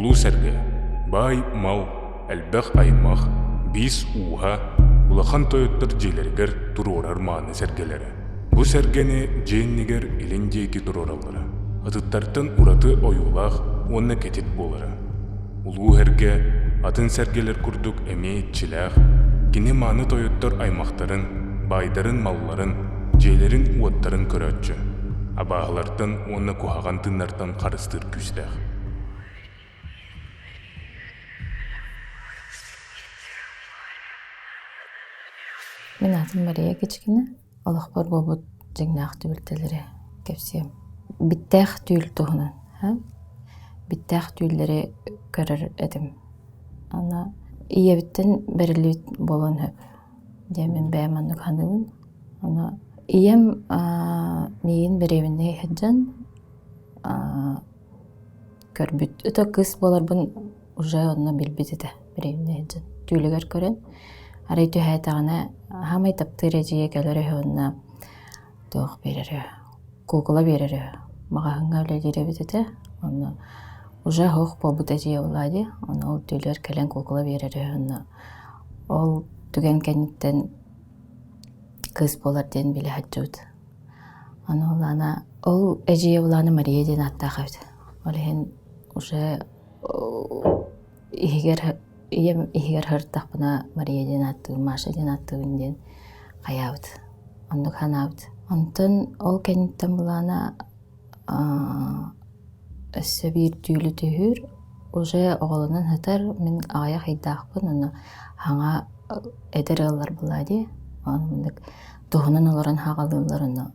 Улуу сэргэ, баай-мал, элбэх аймах, биис ууһа, улахан тойоттор дьиэлэригэр туруорар мааны сэргэлэрэ. Бу сэргэни дьиэ иннигэр илин диэки туруораллара, атыттартан ураты ойуулаах уонна кэтит буолара. Улуу сэргэ атын сэргэлэр курдук эмиэ иччилээх, кини мааны тойоттор аймахтарын, баайдарын-малларын, дьиэлэрин-уоттарын көрөөччү, абааһылартан уонна куһаҕан тыыннартан харыстыыр күүстээх. Мин аатым Мария Кичкина. Олохпор буолбут дьиҥнээх түбэлтэлэри кэпсиэм. Биттээх түүл туһунан. Биттээх түүллэри көрөр этим. Аны ийэбиттэн бэриллибит буолуон сөп. Диэн мин бэйэм оннук саныыбын. Аны ийэм миигин беременнэй сылдьан көрбүт. Это кыыс буоларбын уже онно билбит этэ беременнэй сылдьан. Түүлүгэр көрөн арай түһээтэҕинэ саамай таптыыр эдьиийэ кэлэр үһү уонна туох биэрэр үһү куукула биэрэр үһү. Маҕаһыыҥҥа үлэлиир эбит этэ. Онно уже оһох буолбут эдьиийэ буоллаҕа дии. Ону ол түүлүгэр кэлэн куукула биэрэр үһү уонна ол түгэн кэнниттэн кыыс буолар диэн билэ сылдьыбыт. Ону Улаана ол эдьиийэ Улаана Мария диэн ааттаах эбит. Ол иһин уже иһигэр ийэм иһигэр сырыттахпына Мария диэн ааттыыбын, Маша диэн ааттыыбын диэн хайаабыт. Оннук санаабыт. Онтон ол кэнниттэн Улаана өссө биир түүлү түһүүр. Уже оҕолонон сытар, мин аҕыйах ыйдаахпын, ону хаҥа эдэр ыаллар буолаа дии. Оннук туһунан олорон хаҕалыыллар ону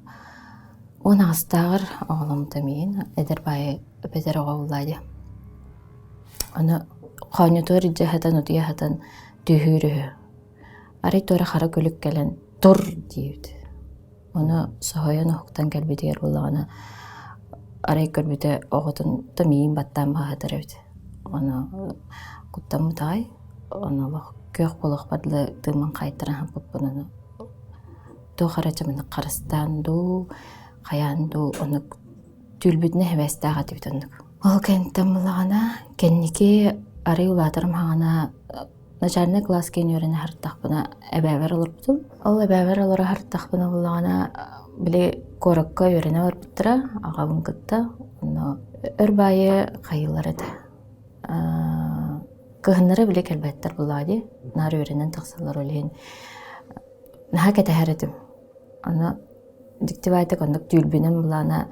18-тааҕар оҕоломмута миигин эдэр баайы эбэтэр оҕо буоллаа дии. Ону хоонньутугар илдьэ сытан утуйа сытан түһүүр үһү. Арай туора хара күлүк кэлэн тур диэбит. Ону соһуйан уһуктан кэлбитигэр буоллаҕына арай көрбүтэ оҕотун то миигин баттаан баҕатар эбит. Ону куттаммыт аҕай. Ону олох күөх буолуохпар дылы тыыммын хаайтаран хаппыппын ону туох эрэ чымыны харыстаан дуу, хайаан дуу оннук түүл-бүтүнэ сибээстээх этибит оннук. Ол кэнниттэн буллаҕына кэнники арый улаатарым хаҕана начальнай кылааска үөрэнэ сырыттахпына эбээбэр олорбутум. Ол эбээбэр олоро сырыттахпына буллаҕына били куоракка үөрэнэ барбыттара аҕабын кытта. Онно өр баайы хайыылар этэ. Кыһыннары били кэлбэттэр буллаҕа дии. Наар үөрэнэн тахсаллар ол иһин наһаа кэтэһэр этим. Аны дьикти баайдык оннук түүлбүнэн былаана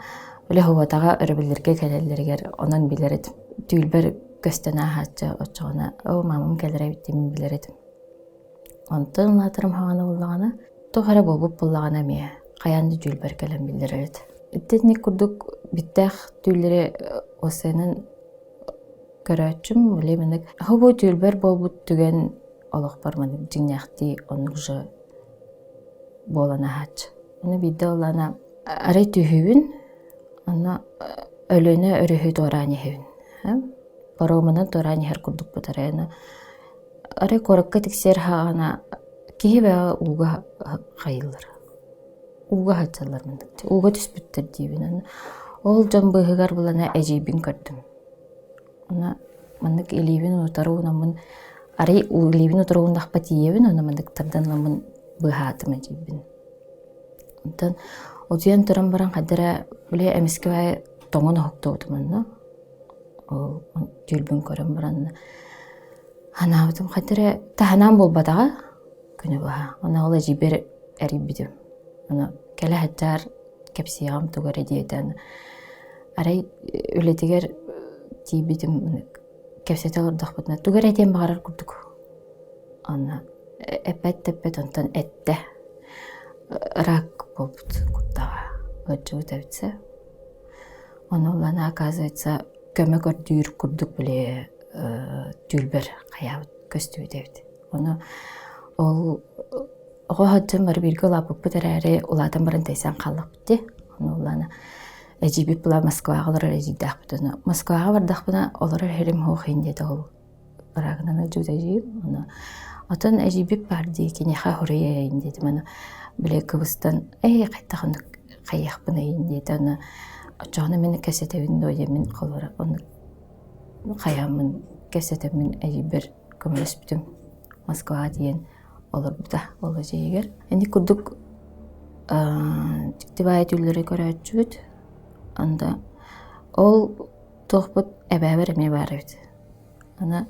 били һубатаҕа өрөбүллэргэ кэлэллэригэр онон билэр этим. Түүлбэр көстөн ааһааччы оччоҕуна оо маамам кэлэр эбит диэн билэр этим. Онтон улаатарым хаҕана буоллаҕына туох эрэ буолбут буоллаҕына эмиэ хайаан да түүлбэр кэлэн биллэрэр этим. Итинник курдук биттээх түүллэри уоссайынан көрөөччүм били маннык бу түүлбэр буолбут түгэн олохпор маннык дьиҥнээхтии оннук же буолан аһааччы. Ону биирдэ ыллаана арай түһүүбүн, онно Өлүөнэ өрүһү туораан иһэбин. Паромунан туораан иһэр курдукпут арай аны арай куоракка тиксэр хаҕана киһи бэҕэ ууга хайыыллар. Ууга сылдьаллар маннык. Ууга түспүттэр диибин. Аны ол дьон быыһыгар булана эдьиийбин көрдүм. Уонна маннык илиибин утары уунаммын арай илиибин утары ууннахпа тиийэбин уонна маннык тардан ыламмын быыһаатым эдьиийбин. Онтон утуйан туран баран хайда эрэ били эмискэ баайы тоҥон уһуктубутум онно. Ол түүл көрөн баран санаабытым хайда эрэ таһынаан буолбатаҕа күнү быһа. Онно ол эдьиийбэр эрийбитим. Ону кэлэ сылдьаар кэпсиэҕим тугу эрэ диэтэ. Арай үлэтигэр тиийбитим кэпсэтэ олордохпутуна тугу эрэ этиэн баҕарар курдук. Онно эппэт да эппэт онтон эттэ. Рак буолбут курдаҕа ыалдьыбыт эбит сэ. Ону ылан оказывается көмө көрдүүр курдук били түүлбэр хайаабыт көстүбүт эбит. Ону ол оҕо сылдьан бары бииргэ улааппыппыт эрээри улаатан баран тэйсэн хааллахпыт дии. Ону ыллаана эдьиийбит была Москваҕа олорор эдьиийдээхпит. Ону Москваҕа бардахпына олорор сирим суох иһин диэтэ ол ыраагынан ыалдьыбыт эдьиийим. Ону отон эдьиийбит баар дии киниэхэ хоруйа диэтим. Ону били кыбыстан эй хайдах оннук хайыахпыный диэтэ. Ону оччоҕуна мин кэпсэтэбин дуо диэммин холобура оннук. хайааммын кэпсэтэммин эдьиийбэр көмөлөспүтүм. Москваҕа тиийэн олорбута ол эдьиийигэр. Ини курдук дьикти баайы түүллэри көрөөччүбүт. Анда ол туохпут эбээбэр эмиэ баар эбит. Аны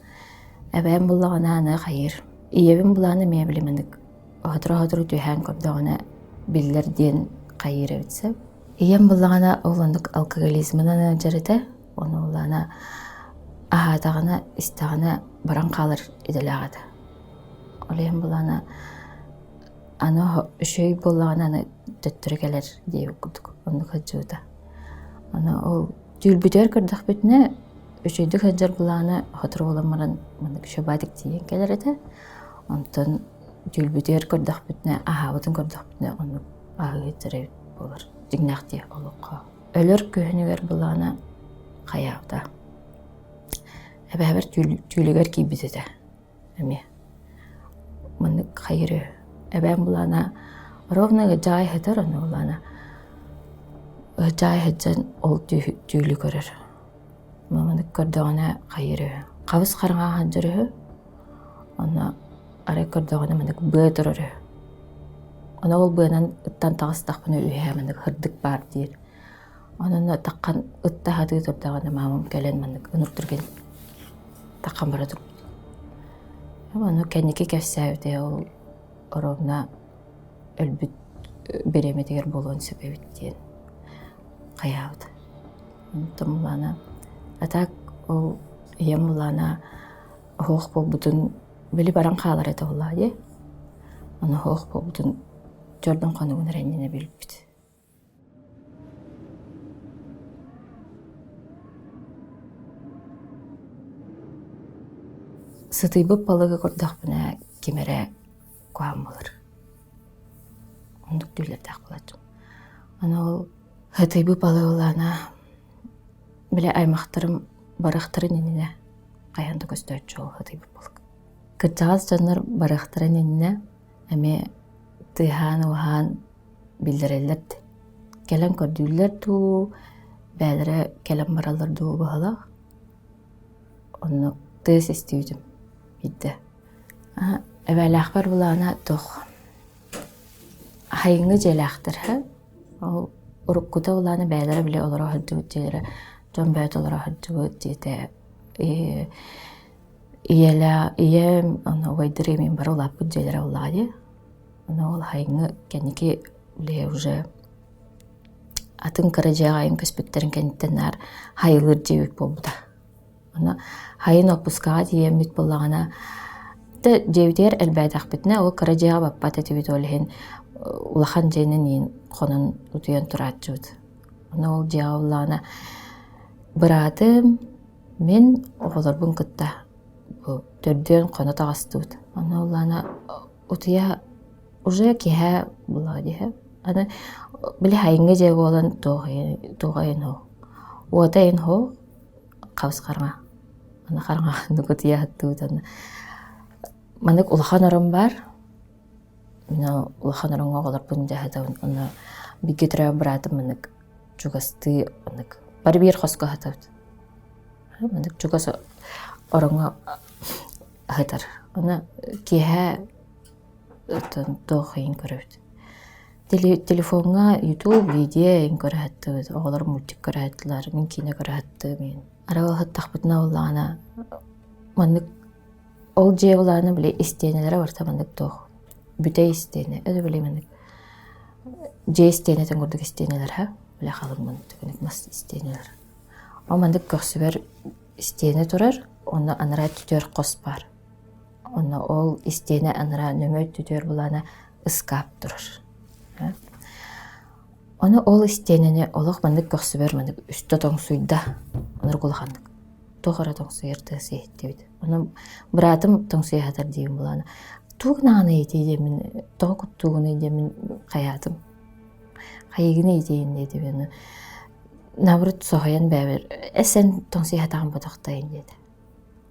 эбээм буллаҕына аны хайыыр. Ийэбин булаан эмиэ били маннык оһотура-оһотура түһээн көрдөҕүнэ биллэр диэн хайыыр эбит сөп. Ийэм буллаҕына ол оннук алкоголизмынан ыалдьар этэ. Ону улаана аһаатаҕына, истэҕинэ баран хаалар идэлээх этэ. Ол иһин булаана аны үчүгэй буоллаҕына аны төттөрү кэлэр диэбит курдук оннук сылдьыбыта. Аны ол түүл көрдөхпүтүнэ үчүгэйдик сылдьар былаана сотору буолан баран маннык үчүгэй тиийэн кэлэр этэ. Онтон түүл көрдөхпүтүнэ аһаабытын көрдөхпүтүнэ оннук аһыы сылдьар эбит буолар дьиҥнээхтии олоххо. Өлөр күһүнүгэр былаана хайаабыта. Эбээбэр түүлүгэр киирбит этэ эмиэ. Маннык хайыр үһү. Эбээм былаана ровно ыдьаай сытар ону былаана ыдьаай сылдьан ол түүлү көрөр. Маннык көрдөҕүнэ хайыр үһү. Хабыс хараҥа сылдьар үһү. Онно арай көрдөҕүнэ маннык быа турар үһү. Ону ол быанан ыттан таҕыстахпына үөһээ маннык һырдык баар диир. Онон таххан ытта сатыы турдаҕына маамам кэлэн маннык ыныртыргын таххан бара турбут. Ону кэнники кэпсээбитэ ол оруобуна өлбүт бириэмэтигэр буолуон сөп эбит диэн хайаабыт. Онтон Мулана а так ол ийэм Мулана оһох буолбутун били баран хаалар этэ буоллаҕа дии. Ону оһох буолбутун дьордон хонугун эрэ иннинэ билбит. Сытыйбыт балыгы көрдөхпүнэ ким эрэ куһаҕан буолар. Оннук түүллэрдээх буолааччым. Аны ол сытыйбыт балыгы ылаана били аймахтарым барыахтарын иннинэ хайаан да көстөөччү ол сытыйбыт балык. Кырдьаҕас дьоннор барыахтарын иннинэ эмиэ тыаһаан-ууһаан биллэрэллэр дии. Кэлэн көрдүүллэр дуу, бэйэлэрэ кэлэн бараллар дуу быһалаах. Онно тыас истибитим биирдэ. Эбээлээхпэр былаана туох сайыҥҥы дьиэлээхтэр Ол уруккута былаана бэйэлэрэ били олоро сылдьыбыт дьиэлэрэ дьон бэйэтэ олоро сылдьыбыт дьиэтэ ийэлээх ийэм онно убайдарым мин бары улааппыт дьиэлэрэ буоллаҕа дии. Ону ол сайыҥҥы кэнники били уже атын кыра дьиэҕэ айан көспүттэрин кэнниттэн наар хайылыыр дьиэбит буолбута. Ону сайын отпускаҕа тиийэммит буоллаҕына да дьиэбитигэр элбээтэхпитинэ ол кыра дьиэҕэ баппат этибит ол иһин улахан дьиэнэн иин хонон утуйан турааччыбыт. Ону ол дьиэҕэ буоллаҕына быраатым мин оҕолорбун кытта бу төрдүөн хоно таҕыстыбыт. Ону буоллаҕына утуйа уже киэһэ буоллаҕа дии Аны били сайыҥҥы дьиэ буолан туох туох айан һуох уота айан һуох хабыс хараҥа аны хараҥа утуйа сыттыбыт аны маннык улахан орон баар улахан ороҥҥо оҕолорбун дьаһатабын онно бииргэ төрөөбүт быраатым маннык чугастыы маннык бары биир хоско сытабыт маннык чугас ороҥҥо сытар Ону киэһэ туох иһин көрөбүт. Телефоҥҥа YouTube видео иһин көрө сыттыбыт, оҕолор мультик көрө сыттылар, мин киинэ көрө сыттым иһин. Арай ол сыттахпытына буоллаҕына маннык ол дьиэ былаана били истиэнэлэрэ барыта маннык туох бүтэй истиэнэ, это били маннык дьиэ истиэнэтин курдук истиэнэлэр ха били халыҥ маннык мас истиэнэлэр. Ол маннык көхсүбэр истиэнэ турар, онно анараа өттүгэр хос баар. Онно ол истиэнэ анараа нөҥүө өттүтүгэр былаана ыскаап турар. Ону ол истиэнэни олох маннык көхсүбэр маннык үстэ тоҥсуйда. Оннук улаханнык. Туох эрэ тоҥсуйар тыас иһиттибит. Ону быраатым тоҥсуйа сатар диибин былаана. Туох наҕаны иитий диэммин, тоҕо куттуугунуй диэммин хайаатым. Хайыгын иитийин диэтибин. Наоборот соһуйан бэйэбэр эсэн тоҥсуйа сатаан ботохтойун диэтэ.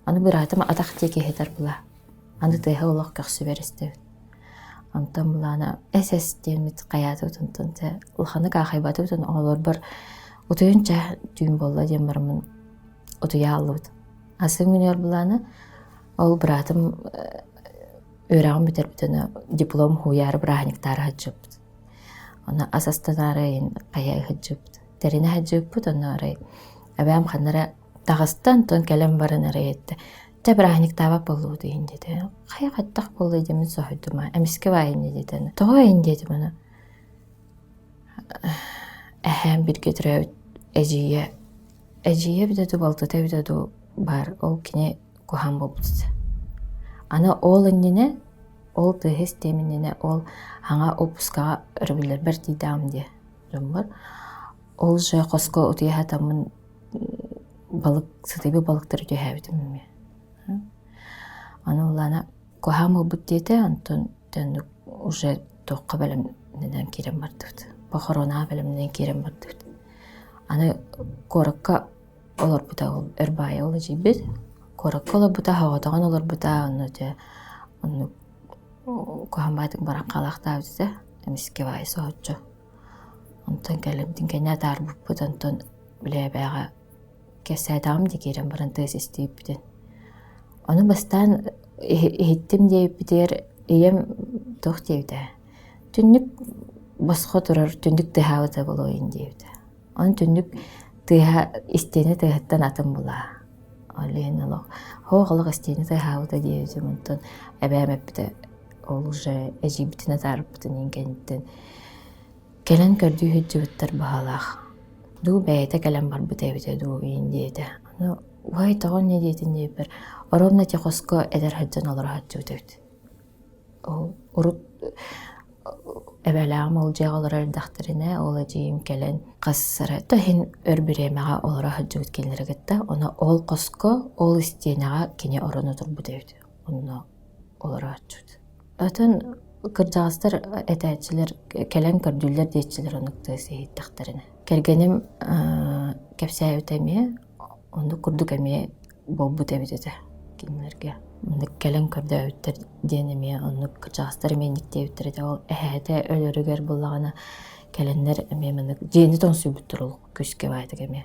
Аны быраатым атах диэки иһитэр була. Аны тыаһа олох көхсүбэр истэбит. Онтон былаана эс-эс диэммит хайаатыбыт онтон дьэ улаханнык аахайбатыбыт оҕолорбор утуйун чаа түүн буолла диэн бараммын утуйа хааллыбыт. Асын күнүгэр былаана ол быраатым үөрэҕин бүтэрбитин диплом һууйаары бырааһынньыктаары сылдьыбыт. Онно ас астанаары хайа сылдьыбыт. Тэринэ сылдьыбыппыт, онно арай эбээм ханна эрэ таҕыста, онтон кэлэн баран арай эттэ: «Чэ, бырааһынньыктаабат буоллубут иһин» диэтэ. Хайа хайдах буолла диэммин соһуйдум аа, эмискэ баайын диэтэ. Тоҕо иһин диэтим ону. Эһээм бииргэ төрөөбүт эдьиийэ, эдьиийэ эбитэ дуу, балтыта эбитэ дуу баар, ол кини куһаҕан буолбут этэ. Аны ол иннинэ, ол тыаһы истиэм иннинэ, ол хаҥа уоппускаҕа өрөбүллэрбэр тиийдэҕим дии дьоммор. Ол же хоско утуйа сатаммын балык, сытыйбыт балыктары түһээбитим эмиэ. Аны улаана куһаҕан буолбут диэтэ, онтон төннүк уже туохха бэлэмнэнэн киирэн бардыбыт. Похоронаҕа бэлэмнэнэн киирэн бардыбыт. Аны куоракка олорбута ол өр баайа ол эдьиийбит. Куоракка олорбута, соҕотоҕун олорбута, онно дьэ оннук куһаҕан баайдык баран хаалаахтаабыт этэ. Эмискэ баайы соһуччу. Онтон кэлэбитин кэннэ атаарбыппыт, онтон билээбээҕэ кэпсээтэҕим дии киирэн баран тыас истибиппитин. Ону бастаан иһиттим диэбиппитигэр ийэм туох диэбитэ түннүк босхо турар түннүк тыаһаабыта буолуойун диэбитэ. Ону түннүк тыаһа истиэнэ тыаһыттан атын булаа. Ол иһин олох һоох олох истиэнэ тыаһаабыта диэбитим онтон эбээм эппитэ ол уже эдьиийбитин атаарбытын иһин кэнниттэн кэлэн көрдүү сылдьыбыттар баһалаах. Дуу бэйэтэ кэлэн барбыта эбитэ дуу иин диэтэ. Ону уһай тоҕо инньэ диэтин диэбиппэр ровно ити хоско эдэр сылдьан олоро сылдьыбыт эбит. Ол урут эбээлээҕим ол дьиэҕэ олорор эрдэхтэринэ ол эдьиийим кэлэн хас эрэ то иһин өр бириэмэҕэ олоро сылдьыбыт кинилэри кытта ону ол хоско ол истиэнэҕэ кини ороно турбут эбит онно олорооччут. Атын кырдьаҕастар этээччилэр кэлэн көрдүүллэр диэччилэр оннук тыас иһиттэхтэринэ. Кэргэним кэпсээбитэ эмиэ оннук курдук эмиэ буолбут эбит этэ кинилэргэ. Маннык кэлэн көрдөөбүттэр диэн эмиэ оннук кырдьаҕастар эмиэ инник диэбиттэр этэ. Ол эһээтэ өлөрүгэр буоллаҕына кэлэннэр эмиэ маннык дьиэни тоҥсуйбуттар ол күүскэ баайдык эмиэ.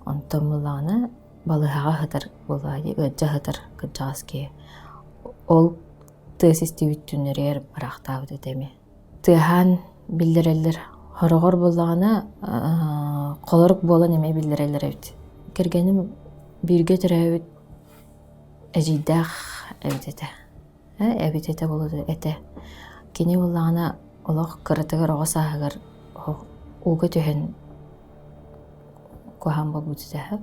Онтон буоллаҕына балыыһаҕа сытар буоллаҕа ыалдьа сытар кырдьаҕас киһи. Ол тыас истибит түннэригэр бараахтаабыт этэ эмиэ. Тыаһаан биллэрэллэр. Хороҕор буоллаҕына холорук буолан эмиэ биллэрэллэр эбит. Кэргэним бииргэ төрөөбүт эдьиийдээх эбит этэ. Эбит этэ буолуо этэ. Кини буоллаҕына олох кыратыгар оҕо сааһыгар ууга түһэн куһаҕан буолбут этэ.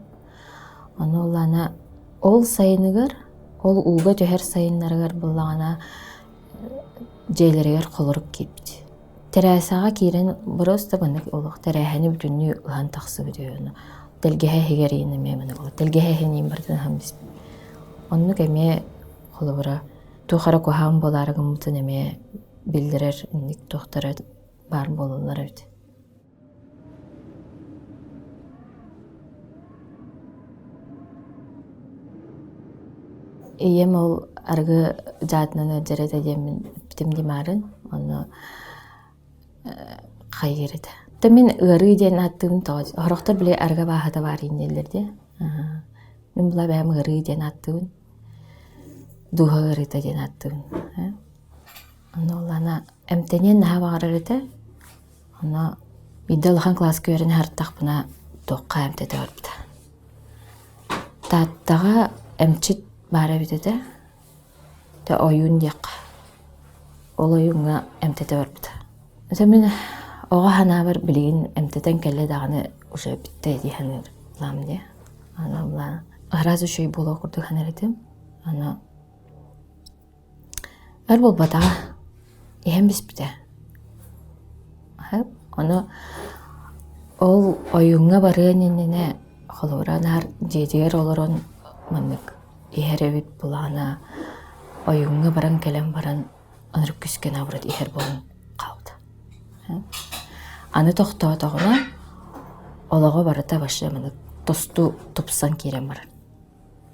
Ону ыллаана ол сайыныгар, ол ууга түһэр сайыннарыгар буоллаҕына дьиэлэригэр холорук киирбит. Тэрээсэҕэ киирэн просто маннык олох тэрээһини бүтүннүү ыһан тахсыбыт үһү. Тэлгэһэ иһигэр иин эмиэ маннык тэлгэһэ иһин иин барытын ыһан биспит. Оннук эмиэ холобура туох эрэ куһаҕан буолаары гыммытын эмиэ биллэрэр инник туохтара баар буолаллар эбит. Ийэм ол арыгы дьаатынан ыалдьар этэ диэммин эппитим дии маарын, онно хайыыр этэ. Оттон мин ыарыы диэн ааттыыбын тоҕо сорохтор били арыгы абааһыта баар дииллэр дии. Мин була бэйэм ыарыы диэн ааттыыбын. Дууһа ыарыыта диэн ааттыыбын. Онно улаана эмтэниэн наһаа баҕарар этэ. Онно биирдэ улахан кылааска үөрэнэ сырыттахпына туохха эмтэтэ барбыта. Тааттаҕа эмчит баар эбит этэ. Тэ ойуун диэххэ. Ол ойууҥҥа эмтэтэ барбыта. Этэ мин оҕо санаабар билигин эмтэтэн кэллэ даҕаны уже бүттэ дии саныыр лаам дии. Аны араас үчүгэй буолуох курдук саныыр этим. Аны Өр буолбатаҕа, иһэн биспитэ. Ону ол ойууҥҥа барыан иннинэ холобура наар дьиэтигэр олорон маннык иһэр эбит былаана ойууҥҥа баран кэлэн баран ынырык күүскэ наоборот иһэр буолан хаалбыта. Аны тохтоотоҕуна олоҕо барыта вообще маннык тосту тупсан киирэн барар.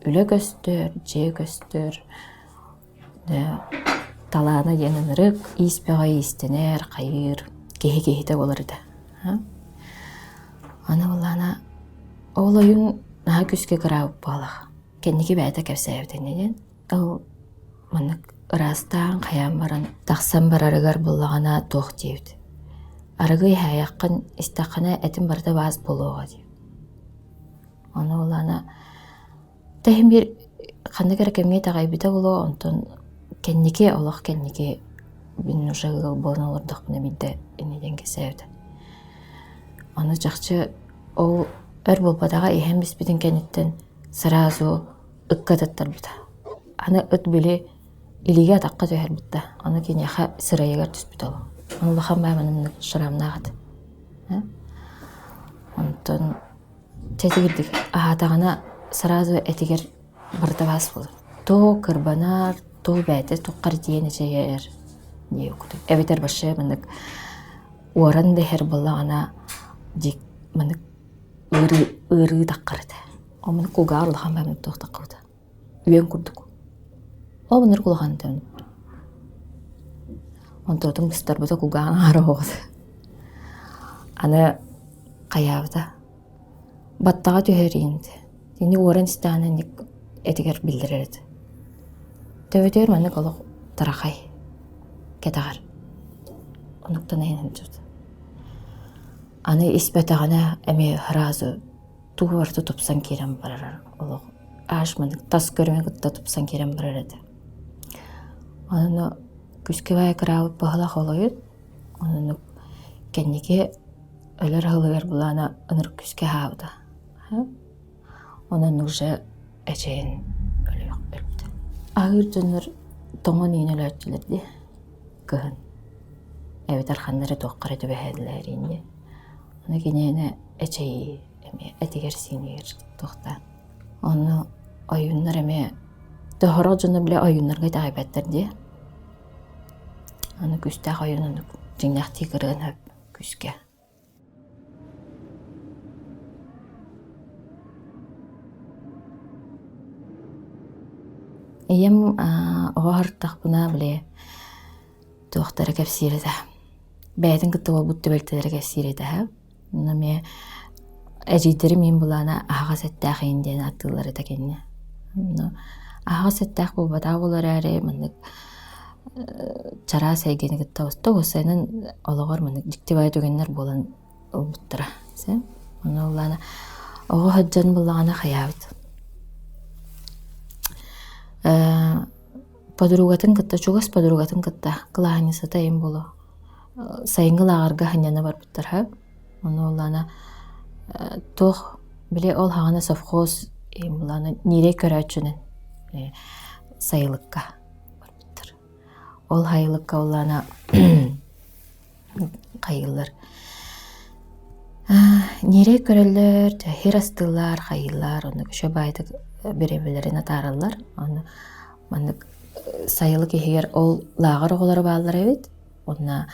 Үлэ көстөр, дьиэ көстөр, талаана диэн ынырык, иис бөҕө иистэнэр, хайыыр, киһи киһитэ буолар этэ. Аны былаана ол ойуун Наһаа күүскэ кыраабыт буолах. Кэнники бэйэтэ кэпсээбит инньэ диэн. Ол маннык ыраастаан хайаан баран тахсан барарыгар буллаҕына туох диэбит. Арыгы иһээйэххин истэххинэ этим барыта баас буолуоҕа диэбит. Ону ылана тэһин биир ханнык эрэ кэмҥэ итэҕэйбитэ буолуо, онтон кэнники олох кэнники мин уже ыал буолан олордохпуна биирдэ инньэ диэн кэпсээбитэ. Ону чахчы ол өр буолбатаҕа иһэн биспитин кэнниттэн сразу ыкка ыттарбыта. Аны ыт били илиигэ атахха түһэрбит да, ону киниэхэ сырайыгар түспүт ол. Ону улахан баай маннык шрамнаах этэ. Онтон чэтигирдик аһаатаҕына сразу этигэр барыта баас буолар. То кырбанар, то бэйэтэ туххар тиийэн эчэйэр диye курдук. Эбэтэр вообще маннык уоран да иһэр буоллаҕына дьик маннык ыарыы ыарыы таххар этэ. Омун кулгааҕар улахан баҕайы туох таххыбыта. Үөн курдук. Ол ынырык улахан этэ. Онтуотун быстарбыта кулгааҕын аһара оҕус. Аны хайаабыта. Баттаҕа түһэриин Ини уоран истэҕинэ инник этигэр биллэрэр этэ. Төбөтүгэр маннык олох тарахай кэтэҕэр. Онуктан иһин сылдьыбыт. Аны испэтэҕинэ эмиэ сразу тугу барыта тупсан киирэн барар олох аж маннык тас көрүҥэ кытта тупсан киирэн барар этэ. Онон күүскэ баайа кыраабыт быһалаах олойут онон кэнники өлөр аһылыгар былаана ынырык күүскэ аһаабыта. Онон уже эчэйэн өлүөх өлбүтэ. Аһыыр дьоннор тоҥон иин өлөөччүлэр дии кыһын. Эбэтэр ханна эрэ туохха эрэ түбэһэллэр инньэ. Аны киниэнэ эчэйии эмиэ этигэр-сиинигэр туохтаан. Ону ойууннар эмиэ тоһорох дьоно бile ойууннарга итэҕэйбэттэр дии. Аны күүстээх ойуун оннук дьиҥнээхтии кырыан сөп күүскэ. Ийэм оҕо аһартахпына били туохтара кэпсиир этэ. Бэйэтин кытта буолбут түбэлтэлэрэ кэпсиир этэ. Онно эмиэ эдьиийдэрим мин былаана аһаҕас эттээх иин диэн ааттыыллар этэ кинини. Онно аһаҕас эттээх буолбатаҕа буолар эрээри маннык чараас эйгэни кытта уопсайынан олоҕор маннык дьикти баҕайы түгэннэр буолан ылбыттара. Онно ыллаана оҕо сылдьан буллаҕына хайаабыт. Подругатын кытта чугас подругатын кытта кылааһынньысата им буолуо сайыҥҥы лааҕырга сынньана барбыттар сөп. Ону ыллаана туох били ол хаҕана совхоз былаана ньирэй көрөөччүнэн сайылыкка барбыттар. Ол сайылыкка ыллаана хайыыллар ньирэй көрөллөр, хир астыыллар, хайыыллар, оннук үчүгэй баайдык бириэмэлэрин атаараллар. Ону маннык сайылык иһигэр ол лааҕыр оҕолоро бааллар эбит. Уонна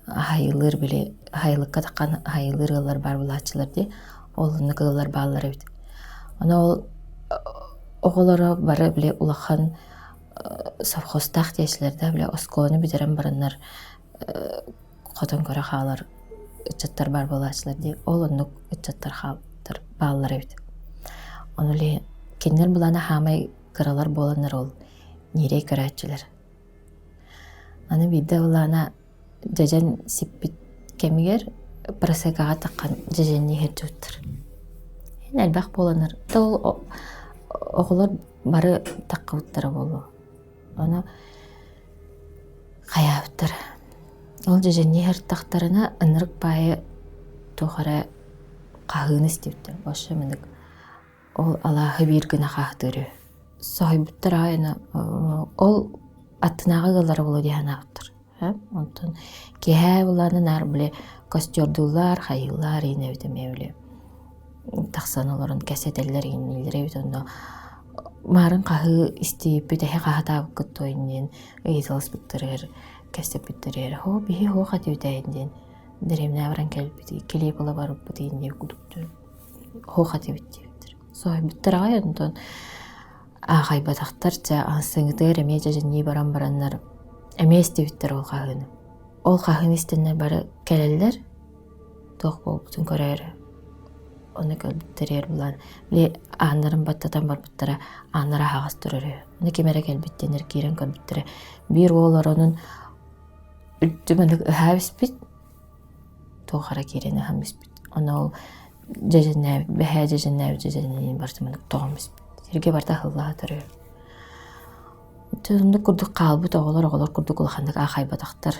аһайылыыр били аһайылыкка таххан аһайылыыр ыаллар баар буолааччылар дии. Ол оннук ыаллар бааллар эбит. Ону ол оҕолоро бары били улахан совхозтаах диэчилэр да били оскуоланы бүтэрэн бараннар хотон көрө хаалар ыччаттар баар буолааччылар дии. Ол оннук ыччаттар хаалбыттар бааллар эбит. Ону ли кинилэр былаана хаамай кыралар буоланнар ол ньирэй көрөөччүлэр. Аны биирдэ былаана дьэдьэн сиппит кэмигэр просекаҕа таххан дьэдьэннии сылдьыбыттар. Элбэх буоланнар да ол оҕолор бары таххыбыттара буолуо. Ону хайаабыттар. Ол дьэдьэннии сырыттахтарына ынырык баайы туох эрэ хаһыыны истибиттэр. Вообще маннык ол алааһы биир гына хаһытыыр үһү. Соһуйбуттар аҕай ол аттынааҕы ыаллара буолуо дии санаабыттар. Онтон киэһээ булааны наар били костердууллар, хайыыллар иин эбит эмиэ били тахсан олорон кэпсэтэллэр ииннииллэр эбит онно маарын хаһыы истииппит эһэ хаһытаабыккыт дуо диэн ыйыталаспыттарыгар кэпсэппиттэригэр һоо биһи һуох этибит ээ диэн дэриэбинэҕэ баран кэлбит килиэп ыла барбыт иин диэн курдук һуох этибит диэбиттэр соһуйбуттар аҕай онтон аахайбатахтар дьэ аһсыҥытыгар эмиэ дьэдьэннии баран бараннар эмиэ истибиттэр ол хаһыыны ол хаһыыны истэннэр бары кэлэллэр туох буолбутун көрөөрү. Ону көрбүттэригэр булан били ааннарын баттатан барбыттара ааннара аһаҕас турар үһү. Ону ким эрэ кэлбит диэннэр киирэн көрбүттэрэ биир уол оронун үлтү маннык ыһаа испит туох эрэ киирэн ыһан испит. Ону ол дьэдьэннээбит бэһээ дьэдьэннээбит дьэдьэнниин барыта маннык тоҕон испит. Сиргэ барыта аһыллаһа турар үһү. Оннук курдук хаалбыт оҕолор оҕолор курдук улаханнык аахайбатахтар.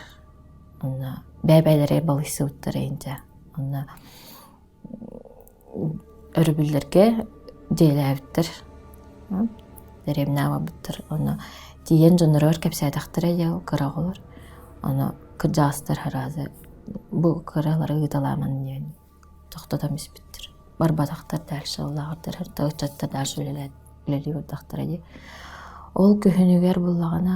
Онно бэйэ-бэйэлэригэр балыйсыбыттар инчэ. Онно өрөбүллэргэ дьиэлээбиттэр, дэриэбинэҕэ барбыттар. Онно тиийэн дьонноругар кэпсээтэхтэрэ дьэ кыра оҕолор. Ону кырдьаҕастар сразу бу кыралары ыыталааман диэн тохтотон испиттэр. Барбатахтар дальше ыллаҕырдар, ыччаттар дальше үлэлии бардахтара дии. Ол күһүнүгэр буллаҕына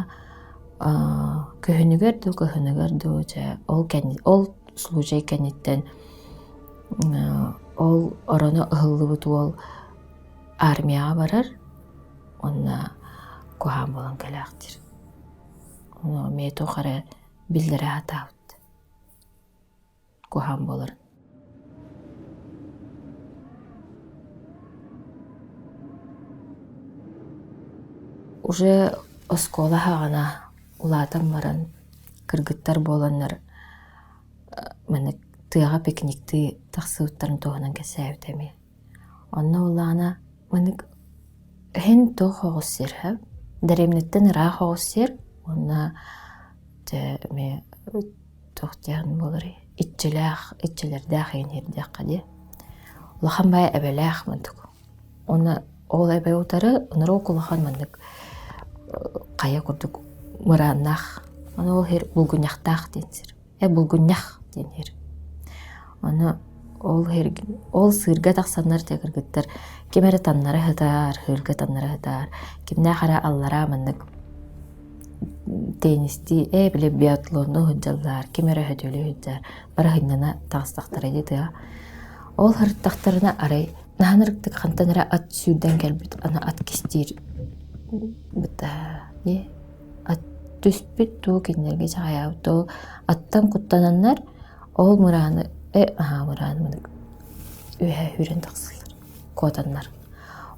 күһүнүгэр дуу, кыһыныгар дуу дьэ ол кэнни ол случай кэнниттэн ол ороно ыһыллыбыт уол армияҕа барар уонна куһаҕан буолан кэлээхтиир. Ону эмиэ туох эрэ биллэрэ сатаабыт куһаҕан буоларын. Уже оскуола саҕана улаатан баран кыргыттар буоланнар маннык тыаҕа пикниктыы тахсыбыттарын туһунан кэпсээбитэ эмиэ. Онно улаана маннык иһин туох оҕус сир һэ дэриэбинэттэн ыраах оҕус сир уонна дьэ эмиэ туох диэн буоларый иччилээх иччилэрдээх иһин иһирдиэххэ дии. Улахан баай эбэлээх мындык. Уонна ол эбэ утары ынырык улахан маннык хайа курдук мырааннаах. Ону ол иһир булгунньахтаах диэн сир. Э булгунньах диэн иһир. Ону ол иһир ол сыырга тахсаннар дьэ кыргыттар ким эрэ таннара сытар, сыырга таннара сытар, кимнээх эрэ аллараа маннык теннистии ээ били биатлонну сылдьаллар, ким эрэ сөтүөлүү сылдьар, бары сынньана таҕыстахтара дии тыа. Ол сырыттахтарына арай наһаа ырыктык хантан эрэ ат сүүрдэн кэлбит, аны ат кистиир бытаа ат түспүт дуу кинилэргэ дьаҕайаабыт дуу аттан куттананнар ол мырааны э аһаа мырааны мынык үөһэ сүүрэн тахсаллар куотаннар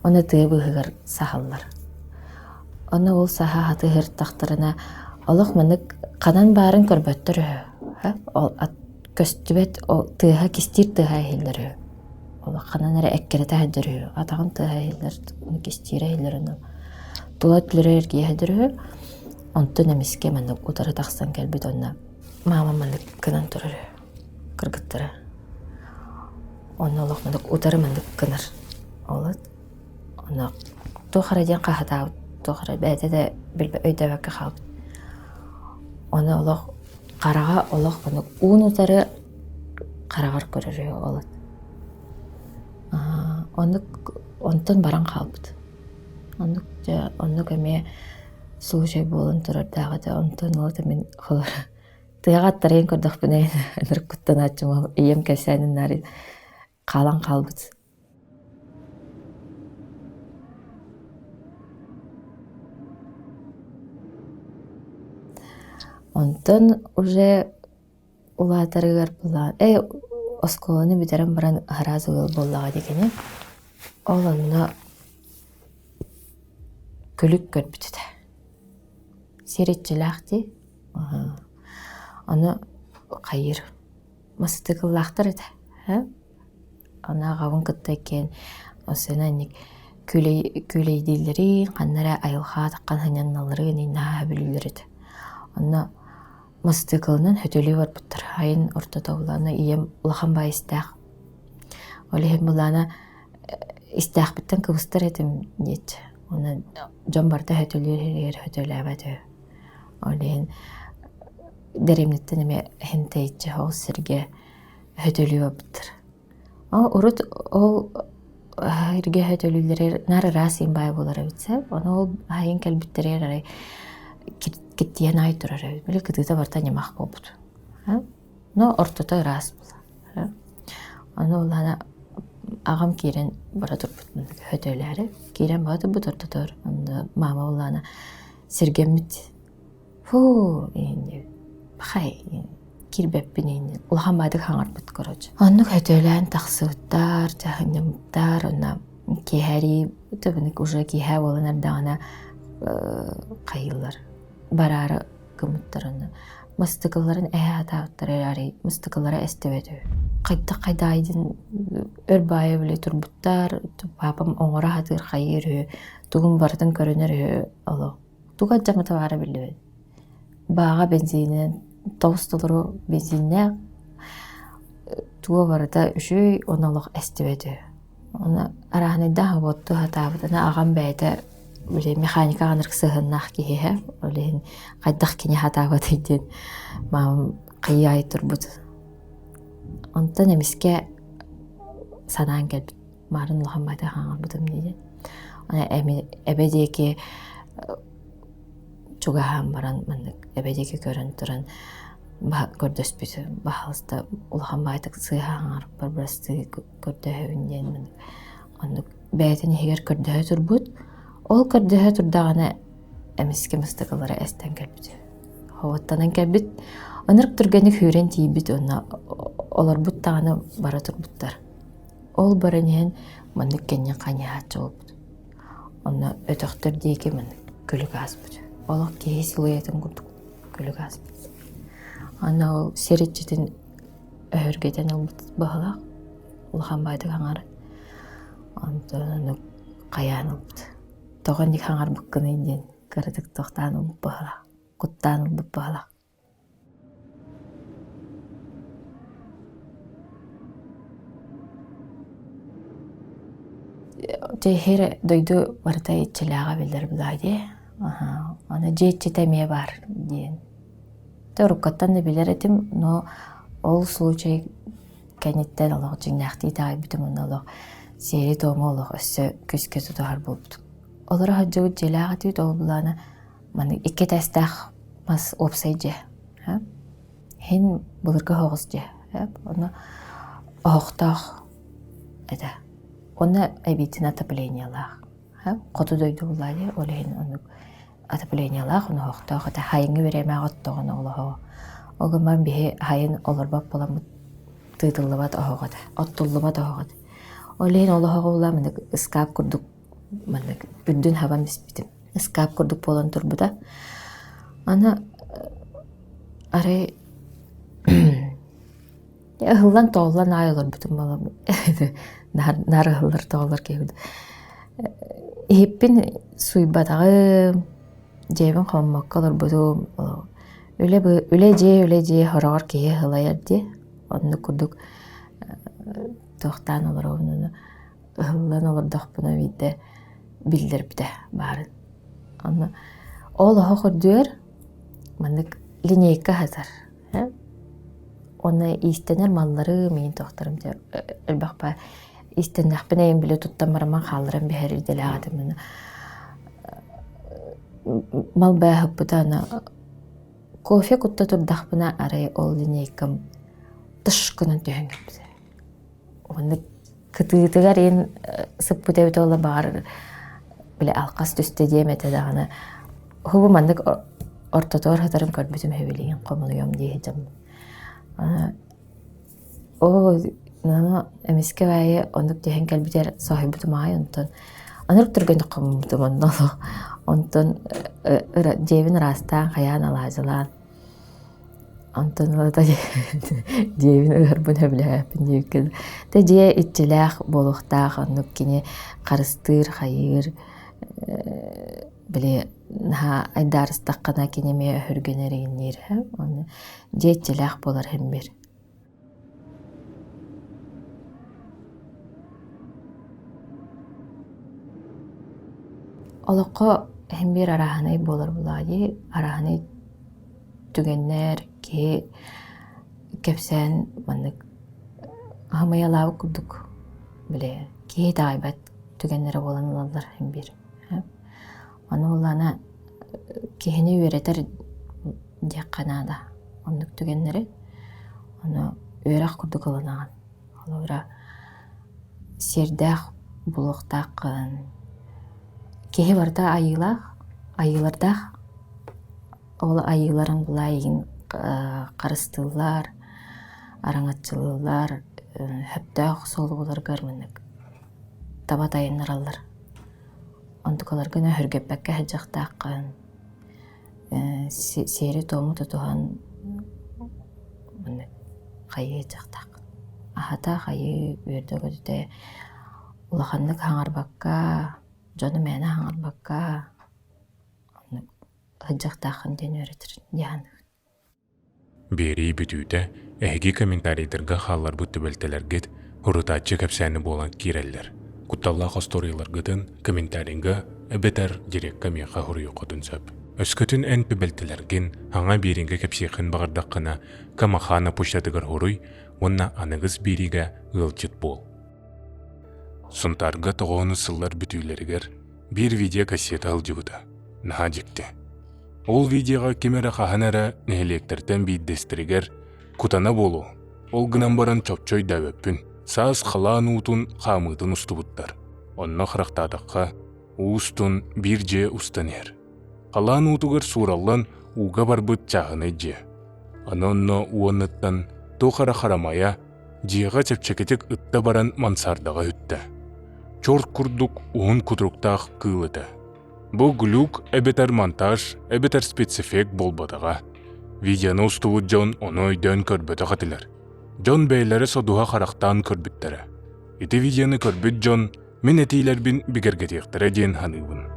Ону тыа быыһыгар саһаллар. Ону ол саһа хатыһыртахтарына олох маннык ханан баарын көрбөттөр үһү. Ол ат көстүбэт ол тыаһа кистиир тыаһа иһиллэр үһү. Олох ханан эрэ эккирэтэ сылдьар үһү. Атаҕын тыаһа иһиллэр, кистиирэ иһиллэр ону. Тула өттүлэрэ эргийэ сылдьар үһү. Онтон эмискэ маннык утары тахсан кэлбит онно маама маннык гынан турар үһү кыргыттара. Онно олох маннык утары маннык гынар. Ол онно туох эрэ диэн хаһытаабыт, туох эрэ бэйэтэ да билбэт өйдөөбөккө хаалбыт. Ону олох хараҕа олох маннык уун утары хараҕар көрөр үһү ол. Оннук онтон баран хаалбыт. Оннук дьэ оннук эмиэ случай буолан турардаах этэ. Онтон ол мин холобура Тыаҕа аттарыйан көрдөхпүнэ ынырык куттанааччым ол ийэм кэпсээнин наар хаалан хаалбыт. Онтон уже улаатарыгар былаан э оскуоланы бүтэрэн баран араас ыал буоллаҕа дии кини. Ол онно күлүк көрбүт этэ. Сир иччилээх дии. Ону хайыыр масытыкыллаахтар этэ Аны аҕабын кытта иккиэн осына инник күүлэй күүлэйдииллэрин, ханна эрэ айылҕа таххан сынньаналларын иһин наһаа сөбүлүүллэр этэ. Онно масытыкылынан сөтүөлүү барбыттар. Айын ортото булаана ийэм улахан баай истээх. Ол иһин былаана истээхпиттэн кыбыстар этим диэччи. Онон дьон барыта сөтүөлүүр иһигэр сөтүөлээбэт үһү. Ол иһин дэриэбинэттэн эмиэ иһин тэйиччи ол сиргэ сөтөлүү барбыттар. Ол урут ол эргэ сөтөлүүллэригэр наар ыраас иин баай буолар эбит сөп. Ону ол аһайын кэлбиттэригэр арай киртийэн аай турар эбит. Били кытыыта барыта ньамах буолбут. Но ортото ыраас буолар. Ону улаана аҕам киирэн бара турбут сөтөлөөрү. Киирэн бара турбут ортотугар онно маама улаана сиргэммит фу иһин диэбит. Пахай. киирбэппин иһин улахан баайдык хаҥарбыт короче. Оннук сөтүөлээн тахсыбыттар, дьаһанньаммыттар, онно киэһэрии төбөнүк уже киэһэ буолан эрдэҕинэ хайыыллар бараары гыммыттар онно мастыкылларын эһэ сатаабыттар эрээри мастыкыллара эстибэт үһү. Хайдах хайдаайдын өр баайа били турбуттар, паапам оҥоро сатыыр хайыыр үһү, тугун барытын көрүнэр үһү олох. Туга алдьаммыта баара биллибэт. Бааҕа бензининэн тоҕус толору бензиннээх, туга барыта үчүгэй уонна олох эстибэт үһү. Ону арааһынайдаах уоттуу сатаабыт. Аны аҕам бэйэтэ били механикаҕа ынырык сыһыаннаах киһи этэ. Ол иһин хайдах кини сатаабатый диэн маамам хайыы аайы турбут. Онтон эмискэ санаан кэлбит. Маарын улахан баайда хаҥарбытым дии. Аны эбэ диэки чугаһаан баран маннык эбэ диэки көрөн туран көрдөспүт. Баһаалыста улахан баайтык сыыһа хаҥарбар бырастыы көрдөһөбүн диэн оннук бэйэтин иһигэр көрдөһө турбут. Ол көрдөһө турдаҕына эмискэ мастакылара эстэн кэлбит. Хоботтонон кэлбит. Ынырык түргэнник сүүрэн тиийбит уонна олорбут даҕаны бара турбуттар. Ол баран иһэн маннык кэннин ханьыһааччы буолбут. Онно өтөхтөр диэки маннык күлүк ааспыт. Олох киһи силуэтын курдук күлүк ааспыт. Аны ол сир иччитин өһүргэтэн ылбыт быһалаах улахан баайдык хаҥар онтон ону хайаан ылбыт тоҕо инник хаҥарбыккыный диэн кыратык тохтоон ылбыт быһалаах куттаан ылбыт быһалаах Дьэ дойду барыта иччилээҕэ биллэр былаа дии. Аны дьиэ иччитэ эмиэ баар диэн Дьэ уруккаттан да билэр этим, но ол случай кэнниттэн олох дьиҥнээхтии итэҕэйбитим уонна олох сиэри-туому олох өссө күүскэ тутуһар буолбутум. Олоро сылдьыбыт дьиэлээх этибит, ол былаана маннык икки этээстээх мас уопсай дьиэ. Иһин былыргы оһоҕос дьиэ. Онно оһохтоох этэ. Уонна эбиитин отоплениелаах. Хоту дойду буллаа дии, ол иһин оннук отоплениелаах, оноһохтоох этэ. Хайыҥҥы бириэмэҕэ оттоҕуна олоһоҕо. Ол гынан биһи хайын олорбот буоламмыт тыытыллыбат оһох этэ, оттуллубат оһох этэ. Ол иһин ол оһоҕу була маннык ыскаап курдук маннык үрдүн хабан биспитим. Ыскаап курдук буолан турбута. Аны арай Ыһыллан-тоҕуллан аайы олорбутум буолан наар наар ыһыллар-тоҕуллар киһибин. Иһиппин сууйбатаҕым, дьиэбин хоммокко олорбутум. Үлэ үлэ дьиэ үлэ дьиэ хороҕор киһи ыһылайар дии. Оннук курдук туохтаан олоробун ону ыһыллан олордохпуна биирдэ биллэрбитэ баарын. Онно ол оһох үрдүгэр маннык линейка сытар. Уонна иистэнэр маллары миин туохтарым дьэ элбэх баар. Иистэннэхпинэ эйим били туттан бараммын хаалларан биһэр идэлээх этим. Мал бааһыппыта аны кофе кутта турдахпына арай ол линейкам тыш гынан түһэн кэлбитэ. Уонна кытыытыгар иин сыппыт эбит буолла баҕар били алхас түстэ диэм этэ даҕаны уһугу маннык ортотугар сытарын көрбүтүм үһү билигин хомунуйуом дии сылдьаммын. Оо нана эмискэ баайы оннук түһэн кэлбитигэр соһуйбутум аҕай онтон ынырык түргэнник хомуммутум онно онтон дьиэбин ыраастаан хайаан алаадьылаан Онтон ылата дьиэбин ыһарбын сөбүлээбэппин диэбиккэ дылы. Дьиэ иччилээх буолуохтаах, оннук кини харыстыыр, хайыыр, били наһаа айдаарыстаххына кини эмиэ өһүргэнэр иҥниир Онно дьиэ иччилээх буолар иһин биир. Олоххо иһин биир арааһынай буолар буоллаҕа дии, арааһынай түгэннэр киһи кэпсээн маннык аһымайалаабыт курдук били киһи итэҕэйбэт түгэннэрэ буолан ылаллар иһин биир. Ону буоллаҕына киһини үөрэтэр диэххэ наада оннук түгэннэри. Ону үөрэх курдук ылынаҕын. Холобура, сиэрдээх буолуохтааххын. Киһи барыта айыылаах, айыылардаах. Ол айыыларын былаа эйигин харыстыыллар, араҥаччылыыллар, сөптөөх суолу буларгар маннык таба тайыннараллар. Онтукаларгын өһүргэппэккэ сылдьыахтааххын, сиэри-туому тутуһан маннык хайыы сылдьыахтааххын. Аһата хайыы үөрдэ-көтүтэ улаханнык хаҥарбакка, дьону мээнэ хаҥарбакка оннук сылдьыахтааххын диэн үөрэтэр дии саныыбын. Биэрии бүтүүтэ эһиги комментарийдарга хаалларбыт түбэлтэлэргит урутааччы кэпсээни буолан киирэллэр. Кутталлаах остуоруйаларгытын комментарийга эбэтэр дирекка миэхэ суруйуоххутун сөп. Өскөтүн эн түбэлтэлэргин хаҥа биэриигэ кэпсиэххин баҕардаххына, Камахана почтатыгар суруй уонна аныгыс биэриигэ ыалдьыт буол. Сунтаарга тоҕоону сыллар бүтүүлэригэр биир видеокассета сылдьыбыта. Наһаа дьикти. Ол видеоҕа ким эрэ хаһан эрэ нэһилиэктэртэн биирдэстэригэр кутана буолуо, ол гынан баран чопчу өйдөөбөппүн, саас халаан уутун хаамыытын устубуттар. Онно харахтаатахха, уу устун биир дьиэ устан иһэр. Халаан уутугар суураллан ууга барбыт чааһынай дьиэ. Аны онно уонуттан туох эрэ харамайа дьиэҕэ чэпчэкитик ытта баран мансардаҕа үттэ. Чорт курдук уһун кутуруктаах кыыл этэ. Бу глюк эбэтэр монтаж эбэтэр спецэффект буолбатаҕа. Видеону устубут дьон ону өйдөөн көрбөтөх этилэр. Дьон бэйэлэрэ содуһа харахтаан көрбүттэрэ. Ити видеону көрбүт дьон мин этиилэрбин бигэргэтиэхтэрэ диэн саныыбын.